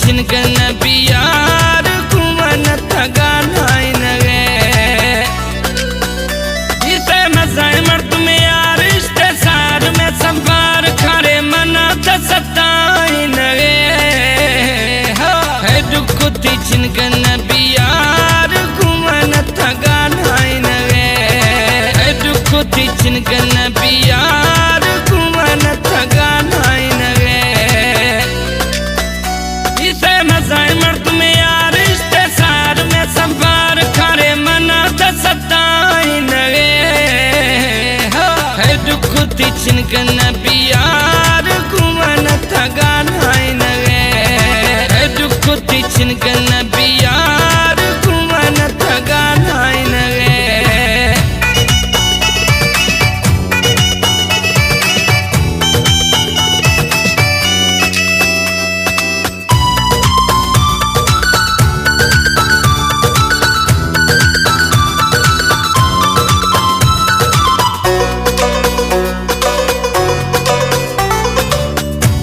چنگن بیار گومن تگان آئینگے۔ اسے مزائیں مردم یار اشتے سار میں سنبار کھارے منا دستائینگے۔ ہے ڈکھتی چنگن بیار گومن تگان آئینگے۔ ہے ڈکھتی چنگن بیار گومن تگان آئینگے۔ اسے مزائیں مردم یار اشتے سار میں سنبار کھارے منا دستائینگے۔ ہے ڈکھتی چنگن بیار گومن تگان آئینگے۔ ہے ڈکھتی چنگن بیار گومن تگان آئینگے۔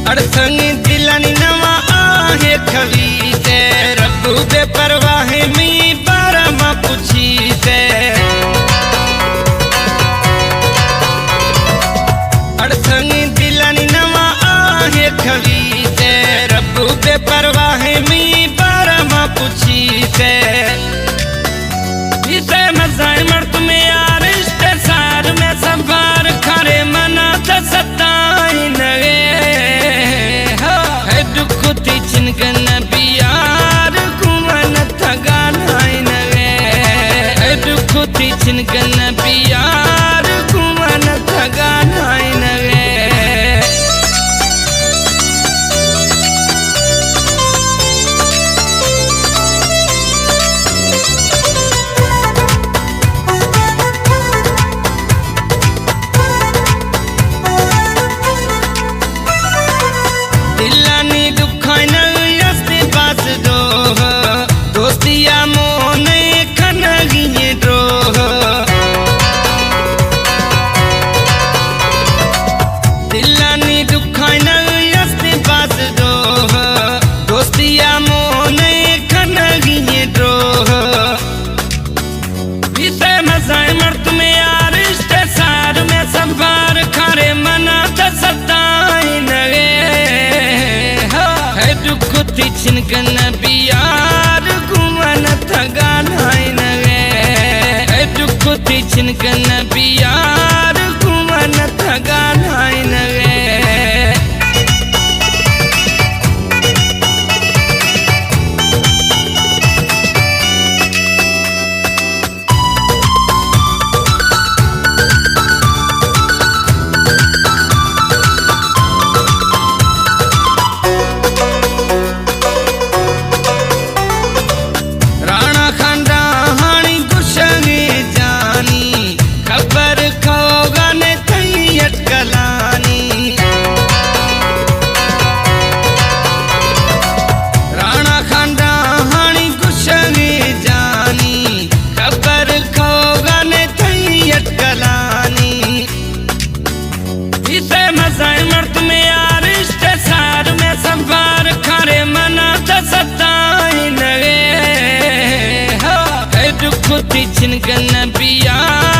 اڑسنگ دلانی نوا آہے کھوی سے، رب بے پرواہ می بارہ ما پوچھی سے۔ اڑسنگ دلانی نوا آہے کھوی سے، رب بے پرواہ می بارہ ما پوچھی سے۔ اسے مزائیں مردم یار اشتے سار میں سنبار کھارے منا دستائینگے۔ ہے ڈکھتی چنگن بیار گومن تگان آئینگے۔ ہے ڈکھتی چنگن بیار گومن تگان آئینگے۔ دلانی دکھائیں است باز دو، دوستی آ مونے کھنگی ڈروہ۔ دلانی دکھائیں است باز دو، دوستی آ مونے کھنگی ڈروہ۔ اسے مزائیں مردم یار اشتے سار میں سنبار کھارے منا دستائینگے۔ ہے ڈکھتی چنگن بیار گومن تگان آئینگے۔ ہے ڈکھتی چنگن بیار گومن تگان آئینگے۔ رانا خان راہانی گشگے جانی، خبر کھوگا نے تئی اٹکلانی۔ رانا خان راہانی گشگے جانی، خبر کھوگا نے تئی اٹکلانی۔ اسے مزائیں مردم یار اشتے سار میں سنبار کھارے منا دستائینگے۔ ہے ڈکھتی چنگن بیار